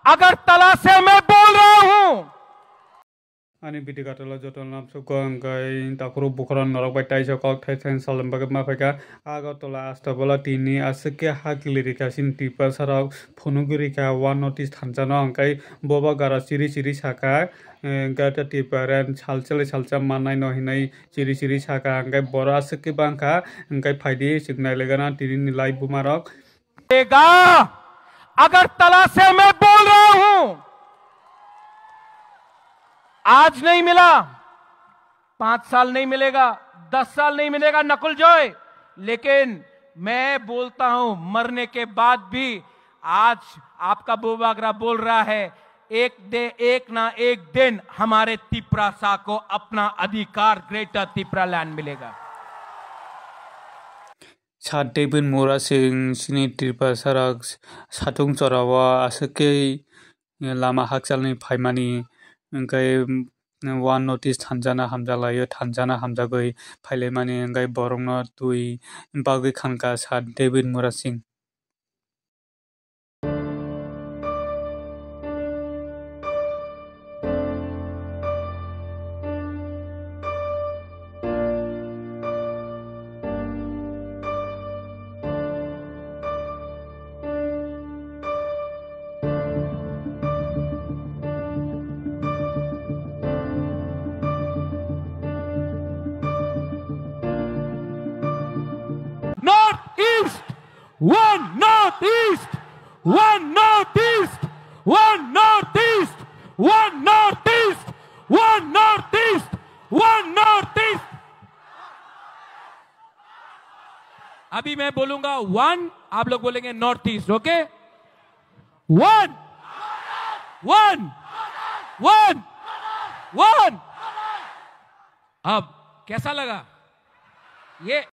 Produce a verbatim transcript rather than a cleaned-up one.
अगरतला से मैं बोल रहा हूं। Ani video gatelo joto namsukgo hwnkhe takhurok bukhara norok bai taisa kok thai thai salni bagwi ma phaikha. Agartala Astabala tini aswk khe ha kili rikha chini Tiprasa rok phunugwi rikha one notice thansa no hwnkhe boba gara chiri chiri sakha, eh, Greater Tipraland salsa le salsa mannai no hinwi chiri chiri sakha hwnkhe borok aswk khe bangkha hwnkhe phaidi chwng nailaigana tini ni live buma rok. देगा। अगरतला से मैं बोल रहा हूं, आज नहीं मिला, पांच साल नहीं मिलेगा, दस साल नहीं मिलेगा नकुल जॉय, लेकिन मैं बोलता हूं, मरने के बाद भी आज आपका बुबागरा बोल रहा है, एक दे, एक ना एक दिन हमारे तिपरासा को अपना अधिकार ग्रेटर तिपरालैंड मिलेगा। Sir David Murasing chini Tiprasa rok satung chora o aswk khe lama hakchalni phaimani hwnkhe one notice thanjana hamjak laio, thanjana hamjagwi phailaimani hwnkhe borokno twi bagwi khankha Sir David Murasing. North East! One North East! One North East! One North East! One North East! One North East! One North East! अभी मैं बोलूंगा वन, आप लोग बोलेंगे north east, okay? One, one, one, one. अब कैसा लगा ये?